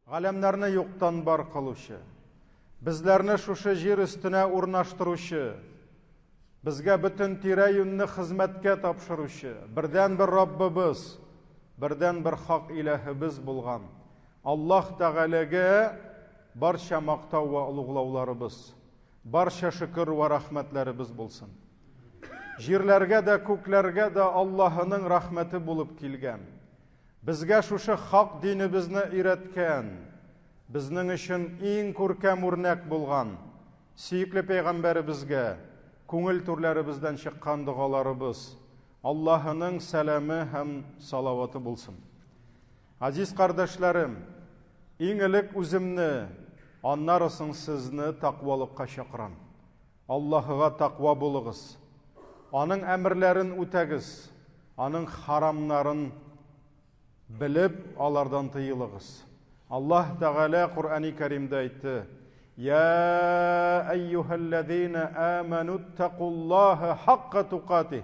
Галәмнәрне юктан бар кылучы, безләрне шушы җир өстенә урнаштыручы, безгә бөтен тирә-юньне хезмәткә тапшыручы, бердәнбер Раббыбыз, бердәнбер хак иләһебез булган Аллаһ Тәгаләгә барча мактау вә олуглауларыбыз, барча шөкер вә рәхмәтләребез булсын. Җирләргә дә, күкләргә дә Аллаһының рәхмәте булып килгән. Безгә шушы хак динебезне өйрәткән, безнең өчен иң күркәм үрнәк булган сөекле пәйгамбәребезгә күңел түрләребездән чыккан догаларыбыз, Аллаһының сәламе һәм салаваты булсын. Азиз кардәшләрем, иң элек үземне, аннары соң сезне тәкъвалыкка чакырам. Аллаһыга тәкъва булыгыз. Аның әмерләрен үтәгез, аның харамнарын белеп, алардан тыелыгыз. Аллаһ Тәгалә Коръәни Кәримдә әйтте: "Я әйюһәлләзина аману тәкуллаһа хакка тукатих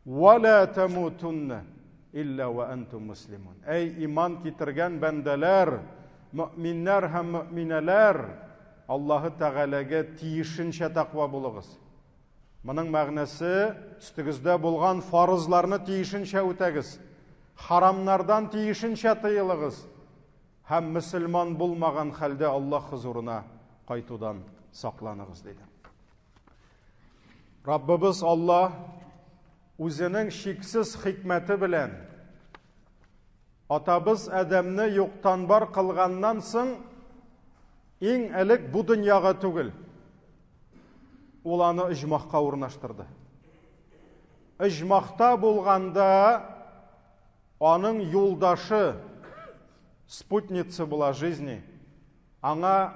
ва ла тамутунна илля ва антум муслимун." Әй иман китергән бәндәләр, мөэминнәр һәм мөэминәләр, Аллаһы Тәгаләгә тиешенчә тәкъва булыгыз. Моның мәгънәсе, өстегездә булган фарызларны тиешенчә үтәгез, харамнардан тиешенчә тыелыгыз һәм мөселман булмаган хәлдә Аллаһ хозурына кайтудан сакланыгыз, диде. Раббыбыз Аллаһ үзенең чиксез хикмәте белән Атабыз Адәмне юктан бар кылганнан соң, иң элек бу дөньяга түгел, ул аны оҗмахка урнаштырды. Оҗмахта булганда аның юлдашы, спутница була жизни, аңа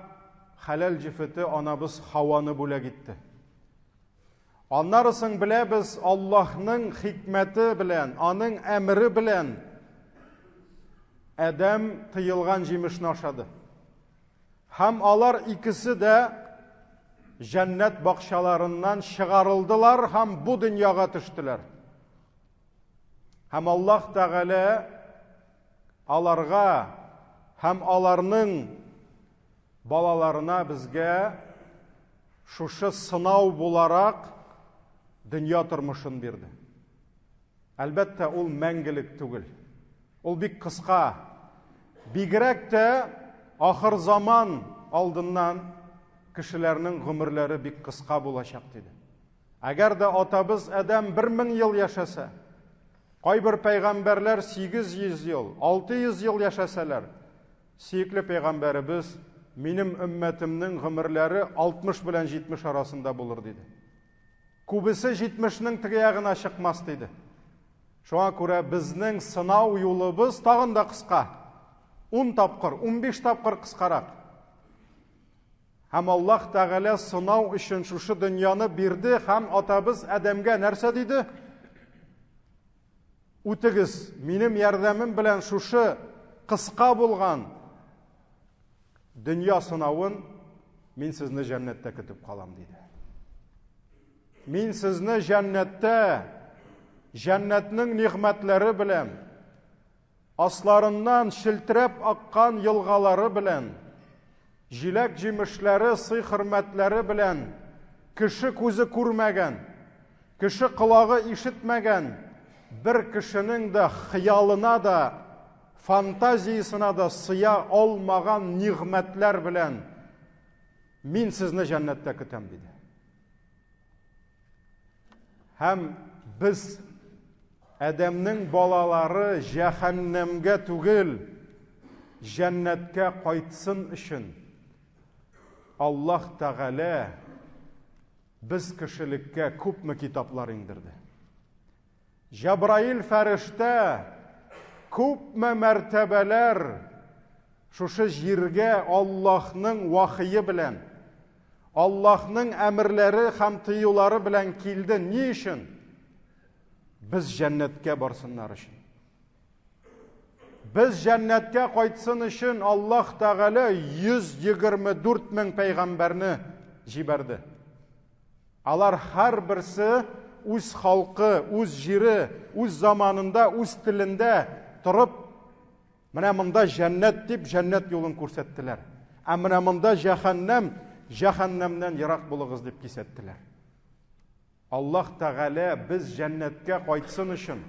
хәләл җефете анабыз Хаваны бүләк итте. Аннары соң беләбез, Аллаһның хикмәте белән, аның әмере белән Адәм тыелган җимешне ашады. Һәм алар икесе дә җәннәт бакчаларыннан чыгарылдылар һәм бу дөньяга төштеләр. Һәм Аллаһ Тәгалә аларга һәм аларның балаларына безгә шушы сынау буларак дөнья тормышын бирде. Әлбәттә, ул мәңгелек түгел. Ул бик кыска. Бигрәк тә ахыр заман алдыннан кешеләрнең гомерләре бик кыска булачак диде. Әгәр дә атабыз Адәм 1000 ел яшәсә, кайбер пәйгамбәрләр 800 ел, 600 ел яшәсәләр, Сөекле пәйгамбәребез, Минем өммәтемнең гомерләре 60 белән 70 арасында булыр, диде. Күбесе 70-нең теге ягына чыкмас, диде. Шуңа күрә безнең сынау юлыбыз тагын да кыска. 10 тапкыр, 15 тапкыр кыскарак. Һәм Аллаһ Тәгалә сынау өчен шушы дөньяны бирде һәм атабыз Адәмгә нәрсә диде? Үтегез, минем ярдәмем белән шушы кыска булган дөнья сынавын мин сезне җәннәттә көтеп калам, диде. Мин сезне җәннәттә, җәннәтнең нигъмәтләре белән, Асларыннан челтерәп аккан елгалары белән, җиләк-җимешләре, сый-хөрмәтләре белән кеше күзе күрмәгән, кеше колагы ишетмәгән, бер кешенең дә хыялына да, фантазиясенә дә сыя алмаган нигъмәтләр белән мин сезне җәннәттә көтәм, диде. Һәм без Адәмнең балалары җәһәннәмгә түгел, җәннәткә кайтсын өчен Аллаһ Тәгалә без кешелеккә күпме китаплар иңдерде. Җәбраил фәрештә күпме мәртәбәләр шушы җиргә Аллаһның вахие белән, Аллаһның әмерләре һәм тыюлары белән килде. Ни өчен? Без җәннәткә барсыннар өчен. Без җәннәткә кайтсын өчен Аллаһ Тәгалә 124 мең пәйгамбәрне җибәрде. Алар һәрберсе үз халкы, үз җире, үз заманында, үз телендә торып Менә монда җәннәт дип җәннәт юлын күрсәттеләр. Ә менә монда җәһәннәм, җәһәннәмнән ерак булыгыз дип кисәттеләр. Аллаһ Тәгалә без җәннәткә кайтсын өчен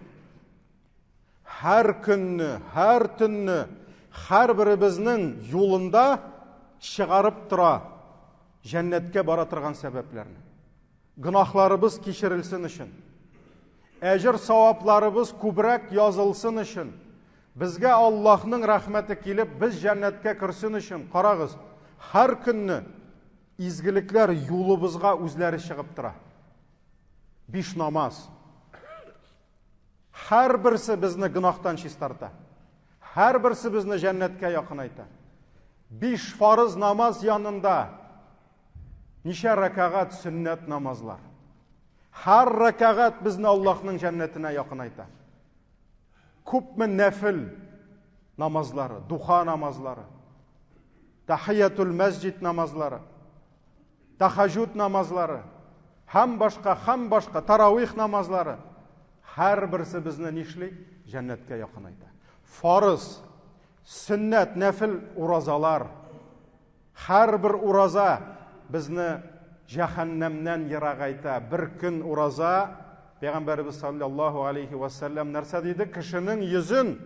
һәр көнне, һәр төнне һәрберебезнең юлында чыгарып тора җәннәткә бара торган сәбәпләрне. Гөнаһларыбыз кичерелсен өчен, әҗер савапларыбыз күбрәк язылсын өчен, безгә Аллаһның рәхмәте килеп, без җәннәткә керсен өчен, карагыз, һәр көнне изгелекләр юлыбызга үзләре чыгып тора. Биш намаз. Һәрберсе безне гөнаһтан чистарта. Һәрберсе безне җәннәткә якынайта. Биш фарыз намаз янында ничә рәкәгать сөннәт намазлар. Һәр рәкәгать безне Аллаһның җәннәтенә якынайта. Күпме нәфил намазлары, духа намазлары, тахиятул мәсҗид намазлары, тахаҗуд намазлары, һәм башка, һәм башка таравих намазлары һәрберсе безне нишли? Җәннәткә якынайта. Фарыз, сөннәт, нәфил уразалар, Һәрбер ураза безне җәһәннәмнән ерагайта. Бер көн ураза, Пәйгамбәребез саллаллаһу алейхи ва саллям нәрсә диде? Кешенең йөзен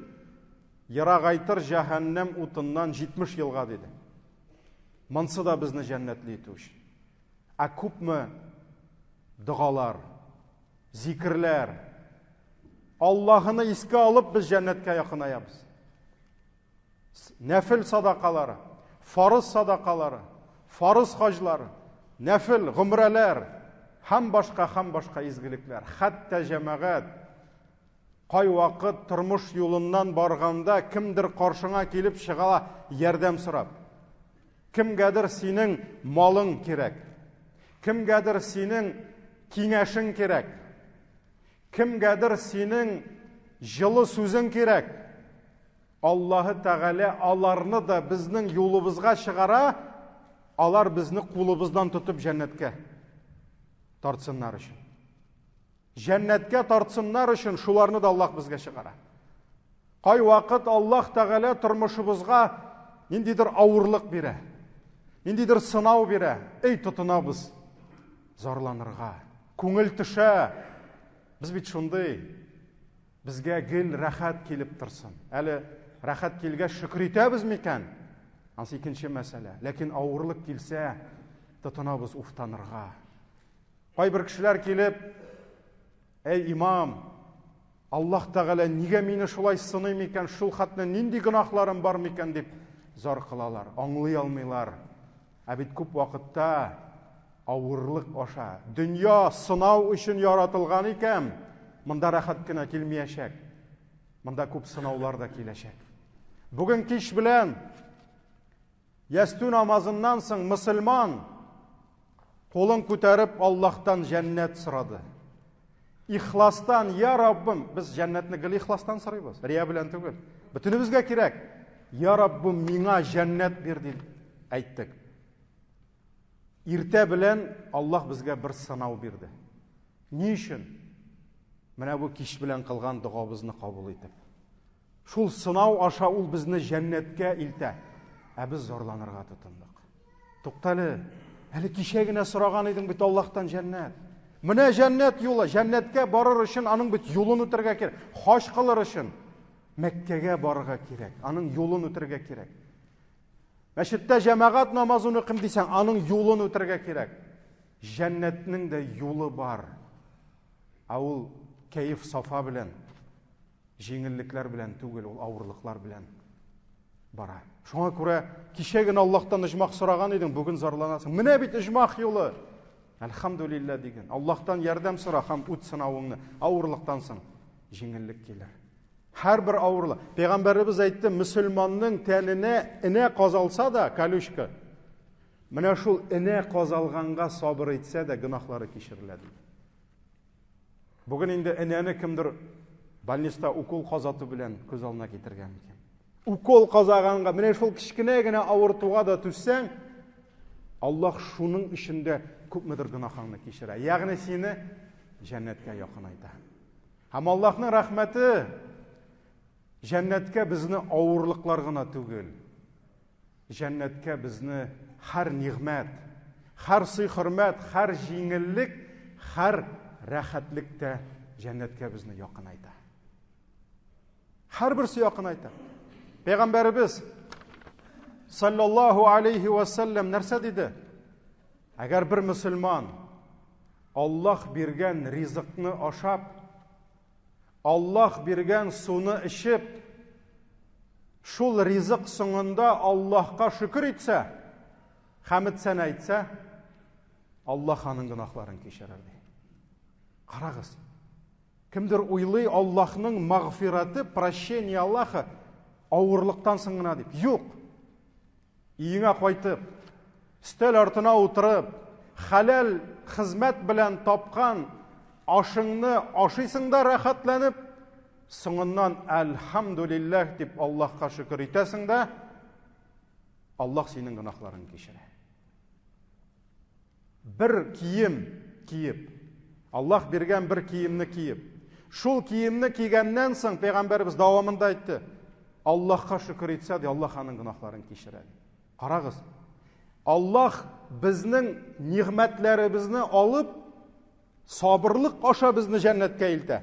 ерагайтыр җәһәннәм утыннан 70 елга диде. Монсы да безне җәннәтле итү өчен. Ә күпме догалар, зикерләр, Аллаһыны искә алып без җәннәткә якынаябыз. Нәфел садакалары, фарыз садакалары, фарыз хаҗлары, нәфел гомрәләр һәм башка һәм башка изгелекләр. Хәтта җәмәгать кайвакыт тормыш юлыннан барганда кемдер каршыңа килеп чыга ярдәм сорап. Кемгәдер синең малың кирәк. Кемгәдер синең киңәшең кирәк. Кемгәдер синең җылы сүзең кирәк. Аллаһы Тәгалә аларны да безнең юлыбызга чыгара, алар безне кулыбыздан тотып җәннәткә тартсыннар өчен. Җәннәткә тартсыннар өчен шуларны да Аллаһ безгә чыгара. Кай вакыт Аллаһ Тәгалә тормышыбызга ниндидер авырлык бирә, ниндидер сынау бирә, эй тотынабыз зарланырга. Күңел төшә. Без бит шундый Безгә гел рәхәт килеп торсын. Әле рәхәт килгәч шөкер итәбез микән? Ансы икенче мәсьәлә. Ләкин авырлык килсә, тотынабыз уфтанырга. Кайбер кешеләр килеп, Әй имам, Аллаһ Тәгалә нигә мине шулай сыный микән, шул хәтле нинди гөнаһларым бар микән дип зар кылалар, аңлый алмыйлар. Ә бит күп вакытта авырлык аша. Дөнья сынау өчен яратылган икән, монда рәхәт кенә килмиячәк. Монда күп сынаулар да киләчәк. Бүген кич белән ястү намазыннан соң мөселман кулын күтәреп Аллаһтан җәннәт сорады. Ихластан, я Раббым, без җәннәтне гел ихластан сорыйбыз, рия белән түгел. Бөтенебезгә кирәк. Я Раббым, миңа җәннәт бир дип әйттек. Иртә белән Аллаһ безгә бер сынау бирде. Ни өчен? Менә бу кич белән кылган догабызны кабул итеп. Шул сынау аша ул безне җәннәткә илтә. Ә без зарланырга тотындык. Туктале, әле кичә генә сораган идең бит Аллаһтан җәннәт. Менә җәннәт юлы, җәннәткә барыр өчен аның бит юлын үтәргә кирәк. Хаҗ кылыр өчен Мәккәгә барырга кирәк, аның юлын үтәргә кирәк. Мәчеттә җәмәгать намазын укыйм дисәң, аның юлын үтәргә кирәк. Җәннәтнең дә юлы бар. Ә ул кәеф сафа белән, җиңеллекләр белән түгел, ул авырлыклар белән бара. Шуңа күрә кичә генә Аллаһтан оҗмах сораган идең, бүген зарланасың. Менә бит оҗмах юлы. Әлхәмдүлилләһ диген. Аллаһтан ярдәм сора һәм үт сынавыңны. Авырлыктан соң җиңеллек килер. Һәрбер авырлы. Пәйгамбәребез әйтте, мөселманның тәненә энә казалса да, колючка, менә шул энә казалганга сабыр итсә дә, гөнаһлары кичерелә диде. Бүген инде энәне кемдер больниста укол казату белән күз алдына китергән микән? Укол казаганга, менә шул кечкенә генә авыртуга да түзсәң, Аллаһ шуның өчен дә күпмедер гөнаһыңны кичерә. Ягъни сине җәннәткә якынайта. Һәм Аллаһның рәхмәте. Җәннәткә безне авырлыклар гына түгел, җәннәткә безне һәр нигъмәт, һәр сый-хөрмәт, һәр җиңеллек, һәр рәхәтлек тә җәннәткә безне якынайта. Һәрберсе якынайта. Пәйгамбәребез саллаллаһу алейхи ва саллям нәрсә диде? Әгәр бер мөселман Аллаһ биргән ризыкны ашап, Аллаһ биргән суны эчеп, шул ризык соңында Аллаһка шөкер итсә, хәмд сәнә әйтсә, Аллаһ аның гөнаһларын кичерер ди. Карагыз. Кемдер уйлый Аллаһның мәгъфираты, прощение Аллаһа авырлыктан соң гына дип. Юк. Өеңә кайтып, өстәл артына утырып, хәләл хезмәт белән тапкан ашыңны ашыйсың да рәхәтләнеп, соңыннан әлхәмдүлилләһ дип Аллаһка шөкер итәсең дә, Аллаһ синең гөнаһларыңны кичерә. Бер кием киеп, Аллаһ биргән бер киемне киеп, шул киемне кигәннән соң пәйгамбәребез дәвамында әйтте, Аллаһка шөкер итсә, ди, Аллаһ аның гөнаһларын кичерә. Карагыз, Аллаһ безнең нигъмәтләребезне алып, сабырлык аша безне җәннәткә илтә.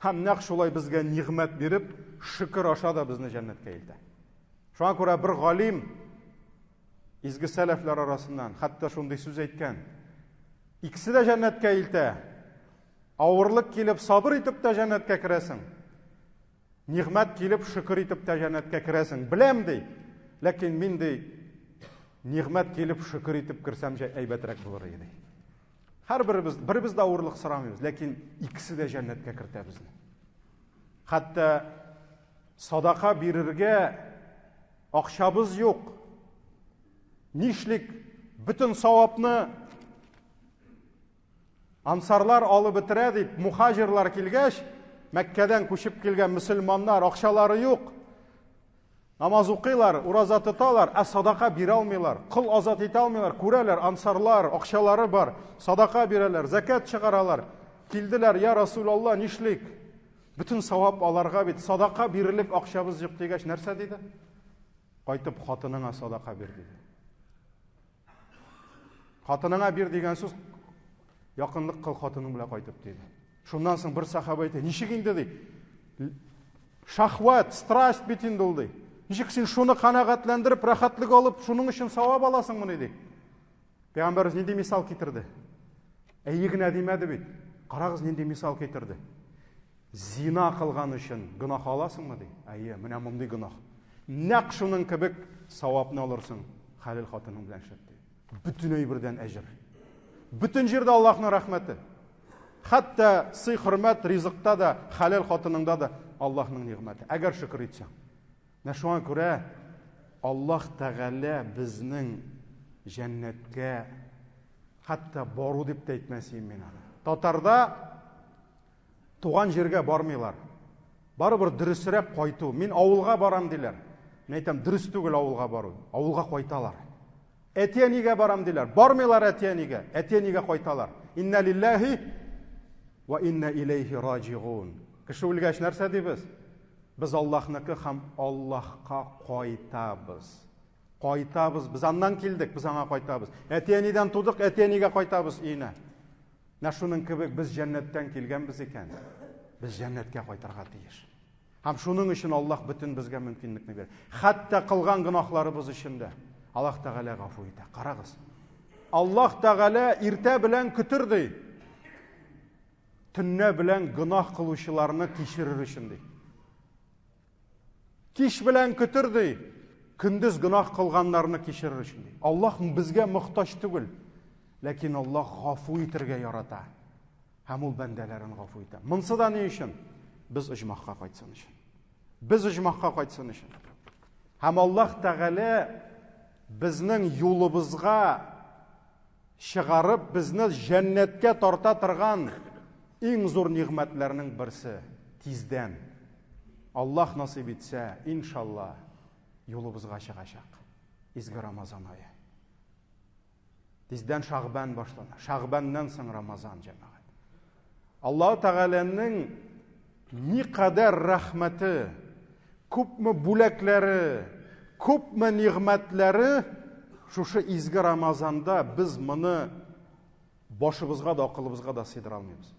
Һәм нәкъ шулай безгә нигъмәт биреп, шөкер аша да безне җәннәткә илтә. Шуңа күрә бер галим Изге сәләфләр арасыннан хәтта шундый сүз әйткән. Икесе дә җәннәткә илтә. Авырлык килеп сабыр итеп тә җәннәткә керәсең. Нигъмәт килеп шөкер итеп тә җәннәткә керәсең. Беләм ди. Ләкин мин ди нигъмәт килеп шөкер итеп керсәм әйбәтрәк булыр иде. Һәрберебез беребез дә авырлык сорамыйбыз, ләкин икесе дә җәннәткә кертә безне. Хәтта садака бирергә Акчабыз юк. Нишлик? Бөтен савапны ансарлар алып бетерә дип, мухаҗирлар килгәч, Мәккәдән күчеп килгән мөселманнар акчалары юк. Намаз укыйлар, ураза тоталар, ә садака бирә алмыйлар. Кол азат итә алмыйлар. Күрәләр, ансарлар, акчалары бар, садака бирәләр, зәкят чыгаралар. Килделәр, я Расулалла, нишлик? Бөтен савап аларга бит, садака бирерлек акчабыз юк дигәч, нәрсә диде? Кайтып хатыныңа садака бир диде. Хатыныңа бир дигән сүз якынлык кыл хатының белән кайтып диде. Шуннан соң бер сахаба әйтә, ничек инде ди? Шахват, страсть бит инде ул ди. Ничек син шуны канәгатьләндереп, рәхәтлек алып, шуның өчен савап аласыңмыни ди. Пәйгамбәребез нинди мисал китерде? Әйе генә димәде бит. Карагыз, нинди мисал китерде. Зина кылган өчен гөнаһ аласыңмы ди? Әйе, менә мондый гөнаһ. Нәкъ шуның кебек савапны алырсың хәлил хатының белән эшләп ди. Бөтен әйбердән әҗер. Бөтен җирдә Аллаһның рәхмәте. Хәтта сый-хөрмәт ризыкта да, хәләл хатыныңда да Аллаһның нигъмәте. Әгәр шөкер итсәң. Менә шуңа күрә Аллаһ Тәгалә безнең җәннәткә хәтта бару дип тә әйтмәс идем мин аны. Татарда туган җиргә бармыйлар. Барыбер дөресрәк кайту. Мин авылга барам диләр. Мин әйтәм, дөрес түгел авылга бару. Авылга кайталар. Әти-әнигә барам диләр. Бармыйлар әти-әнигә. Әти-әнигә кайталар. Инна лиллаһи ва инна илейхи раҗигун. Кеше үлгәч нәрсә дибез? Без Аллаһныкы һәм Аллаһка кайтабыз. Кайтабыз. Без аннан килдек, без аңа кайтабыз. Әти-әнидән тудык, әти-әнигә кайтабыз өенә. Менә шуның кебек без җәннәттән килгәнбез икән, без җәннәткә кайтырга тиеш. Һәм шуның өчен Аллаһ бөтен безгә мөмкинлекне бирә. Хәтта кылган гөнаһларыбыз өчен дә Аллаһ Тәгалә гафу итә. Карагыз. Аллаһ Тәгалә иртә белән көтер ди. Төннә белән гөнаһ кылучыларны кичерер өчен ди. Кич белән көтер ди. Көндез гөнаһ кылганнарны кичерер өчен ди. Аллаһ безгә мохтаҗ түгел. Ләкин Аллаһ гафу итергә ярата. Һәм ул бәндәләрен гафу итә. Монсы да ни өчен? Без оҗмахка кайтсын өчен. Без оҗмахка кайтсын өчен. Һәм Аллаһ Тәгалә безнең юлыбызга чыгарып, безне җәннәткә тарта торган иң зур нигъмәтләрнең берсе тиздән. Аллаһ насыйп итсә, иншалла, юлыбызга чыгачак. Изге Рамазан ае. Тиздән Шагбан башлана. Шагбаннан соң Рамазан, җәмәгать. Аллаһ Тәгаләнең никадәр рәхмәте, күпме бүләкләре, күпме нигъмәтләре шушы изге Рамазанда без моны башыбызга да, акылыбызга да сыйдыра алмыйбыз.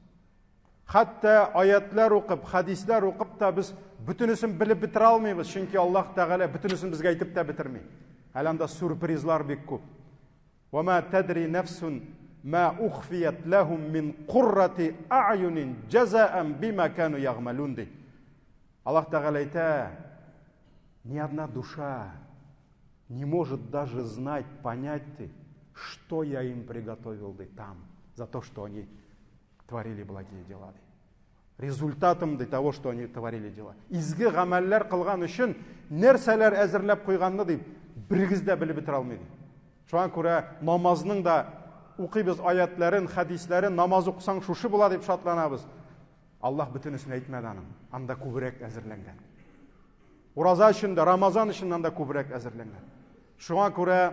Хәтта аятлар укып, хәдисләр укып та без бөтенесен белеп бетерә алмыйбыз, чөнки Аллаһ Тәгалә бөтенесен безгә әйтеп тә бетерми. Әле анда сюрпризлар бик күп. Ва ма тадри нафсун ма ухфият лахум мин куррати а'юнин җазаан бима кану ягъмалун ди. Аллаһ Тәгалә әйтә, ни одна душа не может даже знать, понять ты, что я им приготовил ди там, за то, что они творили благие дела ди. Результатом ди того, что они творили дела. Изге гамәлләр кылган өчен нәрсәләр әзерләп куйганны ди, берегез дә белеп бетерә алмый ди. Шуңа күрә намазның да укыйбыз аятларын, хәдисләрен, намаз укысаң шушы була дип шатланабыз. Аллаһ бөтенесен әйтмәде аның. Анда күбрәк әзерләнгән. Ураза өчен дә, Рамазан өчен анда күбрәк әзерләнгән. Шуңа күрә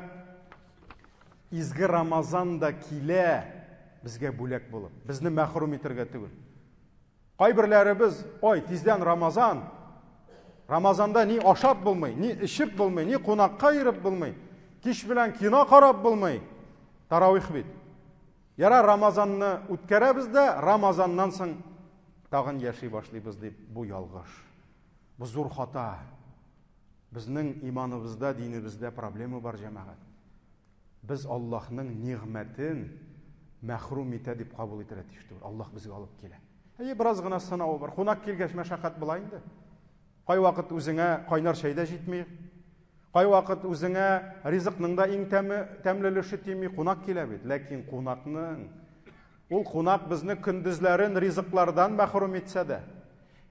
изге Рамазан да килә безгә бүләк булып. Безне мәхрүм итәргә түгел. Кайберләребез, ой, тиздән Рамазан. Рамазанда ни ашап булмый, ни эчеп булмый, ни кунакка йөреп булмый, кич белән кино карап булмый. Таравих бит. Ярар, Рамазанны үткәрәбез дә, Рамазаннан соң тагын яши башлыйбыз дип, бу ялгыш. Бу зур хата. Безнең иманыбызда, динебездә проблема бар, җәмәгать. Без Аллаһның нигъмәтен мәхрүм итә дип кабул итәргә тиеш түгел. Аллаһ безгә алып килә. Әйе, бераз гына сынау бар. Кунак килгәч мәшәкать була инде. Кайвакыт үзеңә кайнар чәй дә җитми. Кайвакыт үзеңә ризыкның да иң тәме, тәмле өлеше тими. Кунак килә бит. Ләкин кунакның ул кунак безне көндезләрен ризыклардан мәхрүм итсә дә,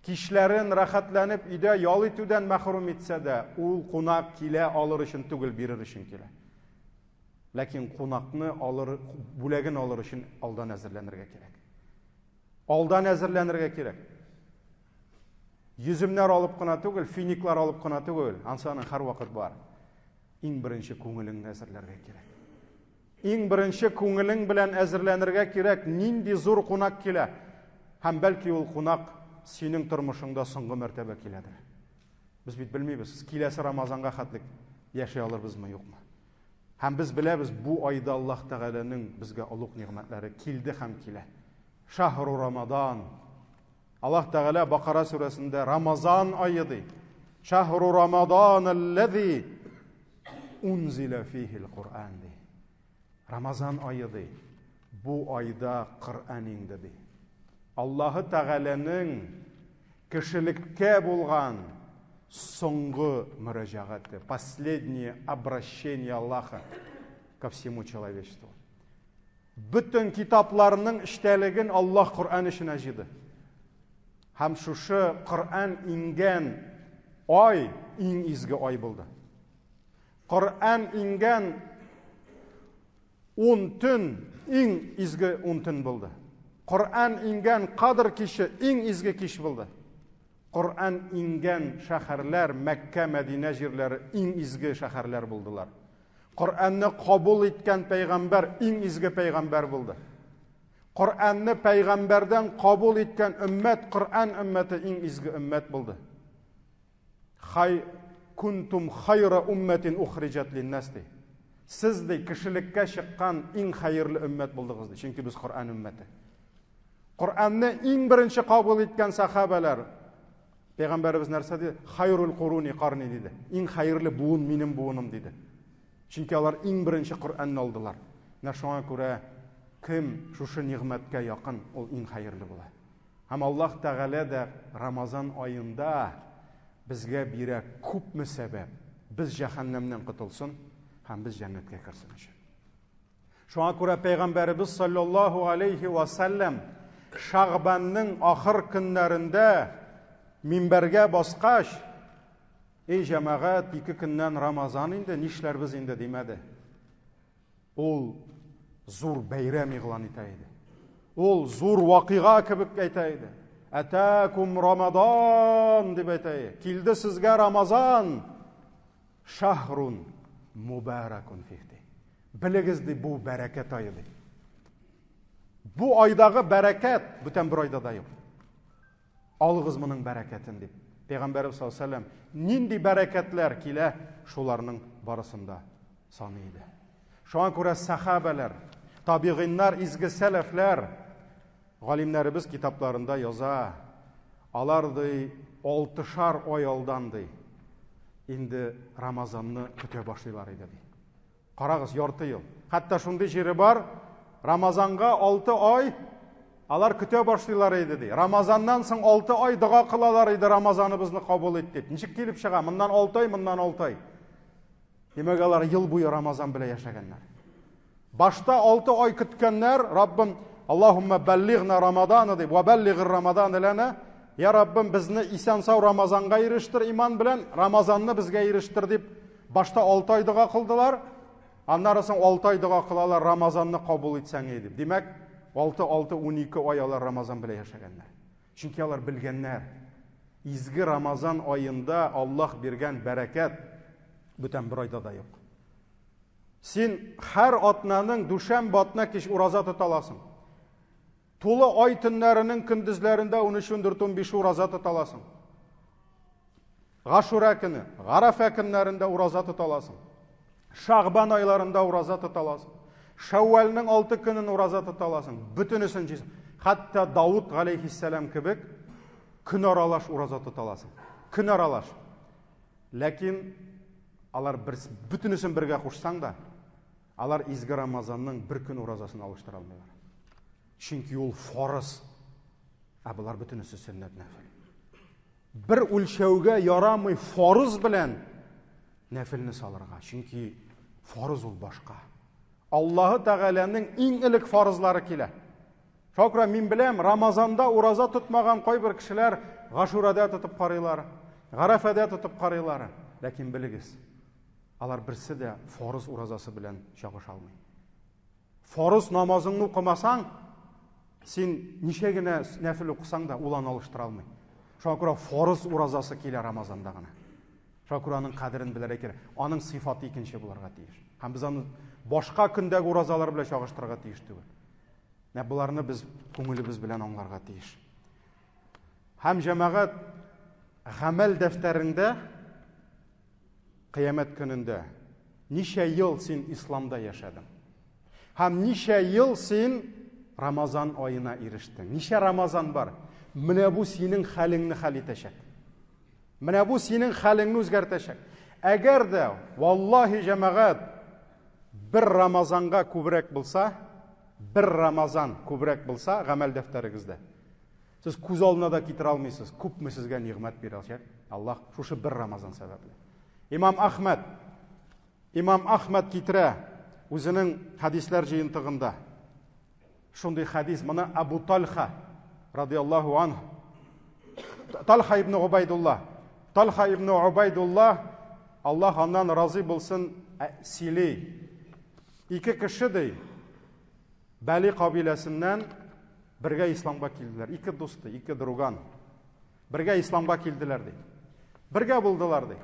кичләрен рәхәтләнеп өйдә ял итүдән мәхрүм итсә дә, ул кунак килә алыр өчен түгел, бирер өчен килә. Ләкин кунакны алыр, бүләген алыр өчен алдан әзерләнергә кирәк. Алдан әзерләнергә кирәк. Йөземнәр алып кына түгел, финиклар алып кына түгел, ансы аның һәрвакыт бар. Иң беренче күңелеңне әзерләргә кирәк. Иң беренче күңелең белән әзерләнергә кирәк, нинди зур кунак килә. Һәм бәлки ул кунак синең тормышыңда соңгы мәртәбә киләдер. Без бит белмибез, киләсе Рамазанга хәтлек яши алырбызмы, юкмы. Һәм без беләбез, бу айда Аллаһ Тәгаләнең безгә олуг нигъмәтләре килде һәм килә. Шаһру Рамадан. Аллаһ Тәгалә Бакара сүрәсендә Рамазан ае ди. Шаһру Рамадан аллази унзила фихил Куръан ди. Рамазан ае ди. Бу айда Коръән иңде ди. Аллаһы Тәгаләнең кешелеккә булган соңгы мөрәҗәгате, последнее обращение Аллаха ко всему человечеству. Бөтен китапларның эчтәлеген Аллаһ Коръән эченә җыйды. Һәм шушы Коръән иңгән ай иң изге ай булды. Коръән иңгән 10 төн иң изге 10 төн булды. Коръән иңгән Кадр киче иң изге кич булды. Коръән иңгән шәһәрләр, Мәккә, Мәдинә җирләре иң изге шәһәрләр булдылар. Коръәнне кабул иткән пәйгамбәр иң изге пәйгамбәр булды. Коръәнне пәйгамбәрдән кабул иткән өммәт, Коръән өммәте иң изге өммәт булды. Хай кунтум хайра уммәтин ухриҗат линнас ди. Сез ди кешелеккә чыккан иң хәерле өммәт булдыгыз ди, чөнки без Коръән өммәте. Коръәнне иң беренче кабул иткән сахабәләр Пәйгамбәребез нәрсә диде? Хайрул куруни карни диде. Иң хәерле буын минем буыным диде. Чөнки алар иң беренче Коръәнне алдылар. Менә шуңа күрә кем шушы нигъмәткә якын, ул иң хәерле була. Һәм Аллаһ Тәгалә дә Рамазан аенда безгә бирә күпме сәбәп, без җәһәннәмнән котылсын һәм без җәннәткә керсен өчен. Шуңа күрә Пәйгамбәребез саллаллаһу алейхи ва саллям Шагбанның ахыр көннәрендә минбәргә баскач, "Эй җәмәгать, ике көннән Рамазан инде, нишләрбез инде?" димәде. Ул зур бәйрәм игълан итә иде. Ул зур вакыйга кебек әйтә иде. Әтәкум Рамадан дип әйтә иде. Килде сезгә Рамазан. Шахрун мубаракун фих ди. Белегез ди, бу бәрәкәт ае ди. Бу айдагы бәрәкәт бүтән бер айда да юк. Алыгыз моның бәрәкәтен дип. Пәйгамбәрбез саллаллаһу алейһи вәсәлләм нинди бәрәкәтләр килә, шуларның барысын да саный иде. Шуңа күрә сахабәләр, табигыйннар, изге сәләфләр галимнәребез китапларында яза. Алар ди алтышар ай алдан ди инде Рамазанны көтә башлыйлар иде ди. Карагыз, ярты ел. Хәтта шундый җире бар, Рамазанга 6 ай алар көтә башлыйлар иде ди. Рамазаннан соң 6 ай дога кылалар иде, Рамазаныбызны кабул ит дип. Ничек килеп чыга? Моннан 6 ай, моннан 6 ай. Димәк, алар ел буе Рамазан белән яшәгәннәр. Башта 6 ай көткәннәр, Раббым, Аллаһумма баллигна Рамадана дип, ва баллигыр Рамадан лана. Я Раббым, безне исән-сау Рамазанга ирештер иман белән, Рамазанны безгә ирештер дип, башта 6 ай дога кылдылар. Аннары соң 6 ай дога кылалар, Рамазанны кабул итсәң иде дип. Димәк, 6 6 12 ай алар Рамазан белән яшәгәннәр. Чөнки алар белгәннәр, изге Рамазан аенда Аллаһ биргән бәрәкәт бүтән бер айда да юк. Син һәр атнаның дүшәмбе атна кич ураза тота аласың. Тулы ай төннәренең көндезләрендә 13, 14, 15 ураза тота аласың. Гашура көне, Гарафә көннәрендә ураза тота аласың. Шагбан айларында ураза тота аласың. Шәүвәлнең 6 көнен ураза тота аласың. Бөтенесен җыйсың. Хәтта Давыд галәйһиссәлам кебек көн аралаш ураза тота аласың. Көн аралаш. Ләкин алар бер, бөтенесен бергә кушсаң да, алар изге Рамазанның бер көн уразасын алыштыра алмыйлар. Чөнки ул фарыз. Ә болар бөтенесе сөннәт нәфил. Бер үлчәүгә ярамый фарыз белән нәфилне салырга. Чөнки фарыз ул башка. Аллаһы Тәгаләнең иң элек фарызлары килә. Шуңа күрә мин беләм, Рамазанда ураза тотмаган кайбер кешеләр Гашурада тотып карыйлар, Гарәфәдә тотып карыйлар. Ләкин белегез, алар берсе дә фарыз уразасы белән чагыша алмый. Фарыз намазыңны укымасаң, син ничә генә нәфил укысаң да, ул аны алыштыра алмый. Шуңа күрә фарыз уразасы килә Рамазанда гына. Шуңа күрә аның кадерен белергә кирәк. Аның сыйфаты икенче булырга тиеш. Һәм без аны башка көндәге уразалар белән чагыштырырга тиеш түгел. Менә боларны без күңелебез белән аңларга тиеш. Һәм җәмәгать гамәл дәфтәрендә кыямәт көнендә ничә ел син исламда яшәдең? Һәм ничә ел син Рамазан аена ирештең? Ничә Рамазан бар? Менә бу синең хәлеңне хәл итәчәк. Менә бу синең хәлеңне үзгәртәчәк. Әгәр дә, валлаһи җәмәгать, бер Рамазанга күбрәк булса, бер Рамазан күбрәк булса гамәл дәфтәрегездә, сез күз алдына да китерә алмыйсыз, күпме сезгә нигъмәт бирәчәк Аллаһ шушы бер Рамазан сәбәпле. Имам Ахмәд, Имам Ахмәд китерә үзенең хәдисләр җыентыгында. Шундый хәдис, моны Абу Тальха радиаллаһу анһу, Тальха ибн Убайдулла, Тальха ибн Убайдулла, Аллаһ аннан разый булсын, сөйли. Ике кеше ди, Бәли кабиләсеннән бергә исламга килделәр. Ике дус ди, ике друган. Бергә исламга килделәр ди. Бергә булдылар ди.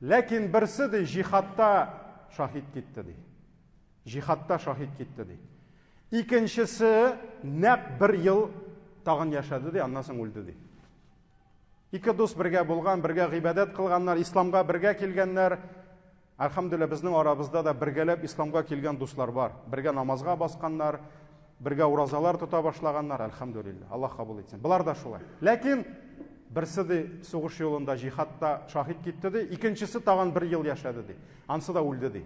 Ләкин берсе ди җихадта шаһит китте ди. Җихадта шаһит китте ди. Икенчесе нәкъ бер ел тагын яшәде ди, аннан соң үлде ди. Ике дус бергә булган, бергә гыйбадәт кылганнар, исламга бергә килгәннәр. Әлхәмдүлилләһ, безнең арабызда да бергәләп исламга килгән дуслар бар. Бергә намазга басканнар, бергә уразалар тота башлаганнар, әлхәмдүлилләһ. Аллаһ кабул итсен. Болар да шулай. Ләкин берсе ди сугыш юлында җихадта шаһит китте ди, икенчесе тагын бер ел яшәде ди. Ансы да үлде ди.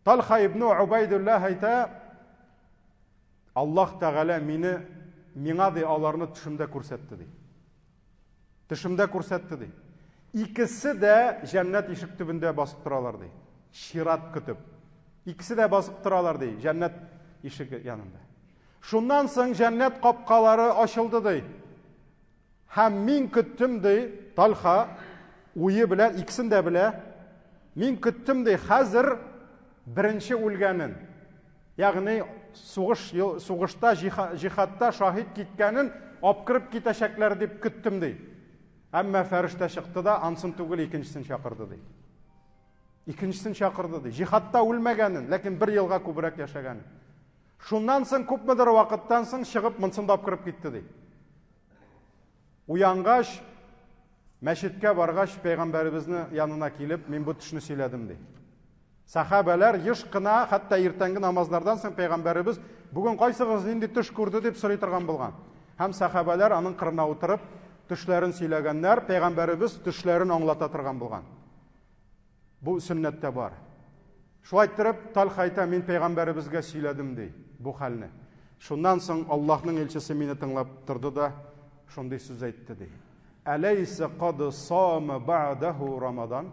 Талха ибн Убайдуллаһ әйтә, Аллаһ Тәгалә мине миңа ди аларны төшемдә күрсәтте ди. Төшемдә күрсәтте ди. Икесе дә җәннәт ишек төбендә басып торалар ди. Чират көтеп. Икесе дә басып торалар ди, җәннәт ишеге янында. Шуннан соң җәннәт капкалары ачылды ди. Һәм мин көттем ди, Талха уе белән икесен дә белә. Мин көттем ди, хәзер беренче үлгәнен, ягъни сугыш сугышта җихадта шаһит киткәнен апкырып китәчәкләр дип көттем ди. Әмма фәрештә чыкты да, ансын түгел, икенчесен чакырды ди. Икенчесен чакырды ди. Җихадта үлмәгәнен, ләкин бер елга күбрәк яшәгәнен. Шуннан соң күпмедер вакыттан соң чыгып монсын да апкырып китте ди. Уянгач, Мәчеткә баргач, пәйгамбәребезне янына килеп, мин бу төшне сөйләдем, ди. Сәхабәләр еш кына, хәтта иртәнге намазлардан соң пәйгамбәребез бүген кайсыгыз нинди төш күрде дип сорый торган булган. Һәм сәхабәләр аның кырына утырып, төшләрен сөйләгәннәр, пәйгамбәребез төшләрен аңлата торган булган. Бу сөннәттә бар. Шулай иттереп, Тальха әйтә, мин пәйгамбәребезгә сөйләдем, ди, бу хәлне. Шуннан соң Аллаһның илчесе мине тыңлап торды да, шундый сүз әйтте, ди. Әләйсә кад сама бa'даһу Рамадан?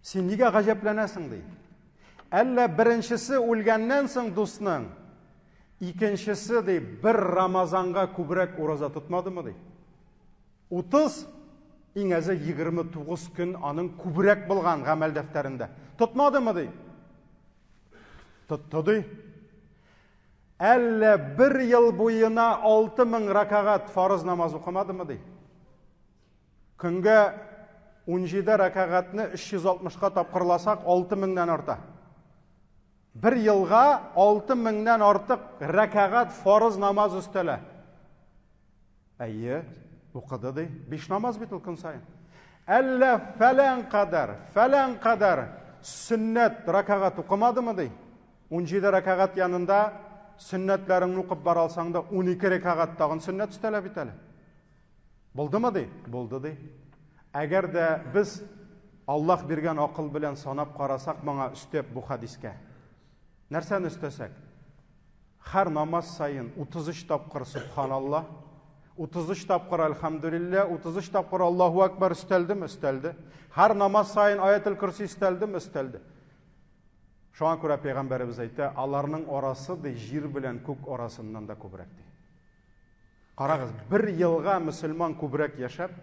Син нигә гаҗәпләнәсең, ди. Әллә беренчесе үлгәннән соң дусның, икенчесе, ди, бер Рамазанга күбрәк ураза тотмадымы, ди. 30, иң әзе 29 көн аның күбрәк булган гамәл дәфтәрендә. Тотмадымы, ди? Тотты, ди. Әллә бер ел буена 6000 рәкәгать фарыз намаз укымадымы, ди? Көнгә 17 рәкәгатьне 360-ка тапкырласак, 6000-нән арта. Бер елга 6000-нән артык рәкәгать фарыз намаз өстәлә. Әйе, укыды ди. Биш намаз бит ул көн саен. Әллә фәлән кадәр, фәлән кадәр сөннәт рәкәгать укымадымы ди? 17 рәкәгать янында сөннәтләреңне укып бара алсаң да 12 рәкәгать тагын сөннәт өстәлә бит әле. Булдымы ди? Булды ди. Әгәр дә без Аллаһ биргән акыл белән санап карасак моңа өстәп бу хәдискә. Нәрсәне өстәсәк? Һәр намаз саен 33 тапкыр Субханаллаһ, 33 тапкыр Әлхәмдүлилләһ, 33 тапкыр Аллаһу Акбар өстәлдеме? Өстәлде. Һәр намаз саен Аятел Көрси өстәлдеме? Өстәлде. Шуңа күрә пәйгамбәребез әйтә, аларның арасы ди җир белән күк арасыннан да күбрәк ди. Карагыз, бер елга мөселман күбрәк яшәп,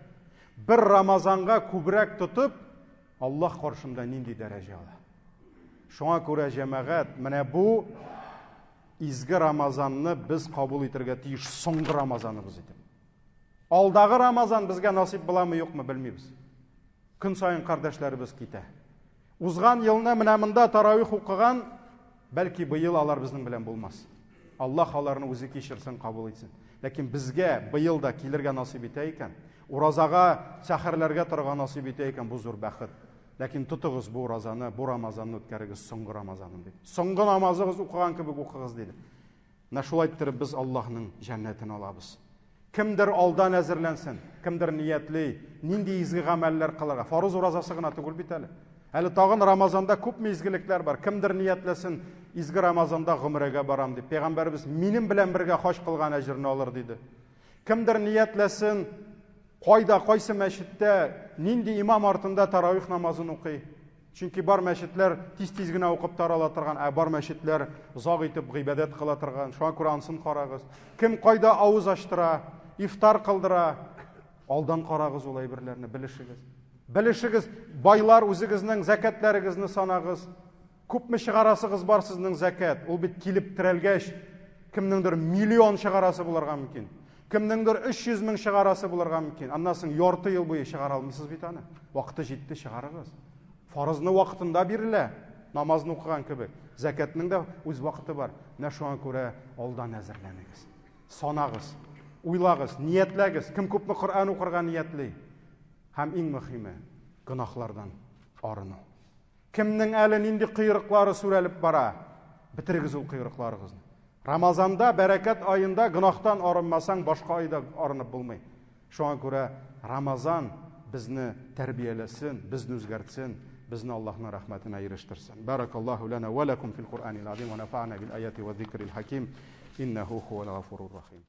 бер Рамазанга күбрәк тотып, Аллаһ каршында нинди дәрәҗә ала. Шуңа күрә җәмәгать, менә бу изге Рамазанны без кабул итәргә тиеш соңгы Рамазаныбыз итеп. Алдагы Рамазан безгә насыйп буламы, юкмы, белмибез. Көн саен кардәшләребез китә. Узган елны менә монда таравих укыган, бәлки быел алар безнең белән булмас. Аллаһ аларны үзе кичерсен, кабул итсен. Ләкин безгә быел да килергә насыйп итә икән, уразага, сәхәрләргә торырга насыйп итә икән, бу зур бәхет. Ләкин тотыгыз бу уразаны, бу Рамазанны үткәрегез соңгы Рамазаным дип. Соңгы намазыгыз укыган кебек укыгыз диде. Менә шулай иттереп без Аллаһның җәннәтен алабыз. Кемдер алдан әзерләнсен, кемдер ниятли, нинди изге гамәлләр кылырга. Фарыз уразасы гына түгел бит әле. Әле тагын Рамазанда күпме изгелекләр бар. Кемдер ниятләсен, изге Рамазанда гомрәгә барам дип. Пәйгамбәребез минем белән бергә хаҗ кылган әҗерне алыр диде. Кемдер ниятләсен, кайда, кайсы мәчеттә, нинди имам артында таравих намазын укый. Чөнки бар мәчетләр тиз-тиз генә укып тарала торган, ә бар мәчетләр озак итеп гыйбадәт кыла торган. Шуңа күрә ансын карагыз. Кем кайда авыз ачтыра, ифтар кылдыра, алдан карагыз ул әйберләрне, белешегез. Белешегез, байлар үзегезнең зәкәтләрегезне санагыз. Күпме чыгарасыгыз бар сезнең зәкәт? Ул бит килеп терәлгәч, кемнеңдер миллион чыгарасы булырга мөмкин. Кемнеңдер 300 мең чыгарасы булырга мөмкин. Аннан соң ярты ел буе чыгара алмыйсыз бит аны. Вакыты җитте, чыгарыгыз. Фарызны вакытында бирелә, намазны укыган кебек. Зәкәтнең дә үз вакыты бар. Менә шуңа күрә алдан әзерләнегез. Санагыз, уйлагыз, ниятләгез. Кем күпме Коръән укырга ниятли? Һәм иң мөһиме, гөнаһлардан арыну. Кемнең әле нинди койрыклары сүрәлеп бара? Бетерегез ул койрыкларыгызны. Рамазанда, бәрәкәт аенда гөнаһтан арынмасаң, башка айда арынып булмый. Шуңа күрә Рамазан безне тәрбияләсен, безне үзгәртсен, безне Аллаһның рәхмәтенә ирештерсен. Баракаллаһу лана ва лакум фил Куръанил азим ва нафа'на бил аяти ва зикрил хаким. Иннаху хувал гафурур рахим.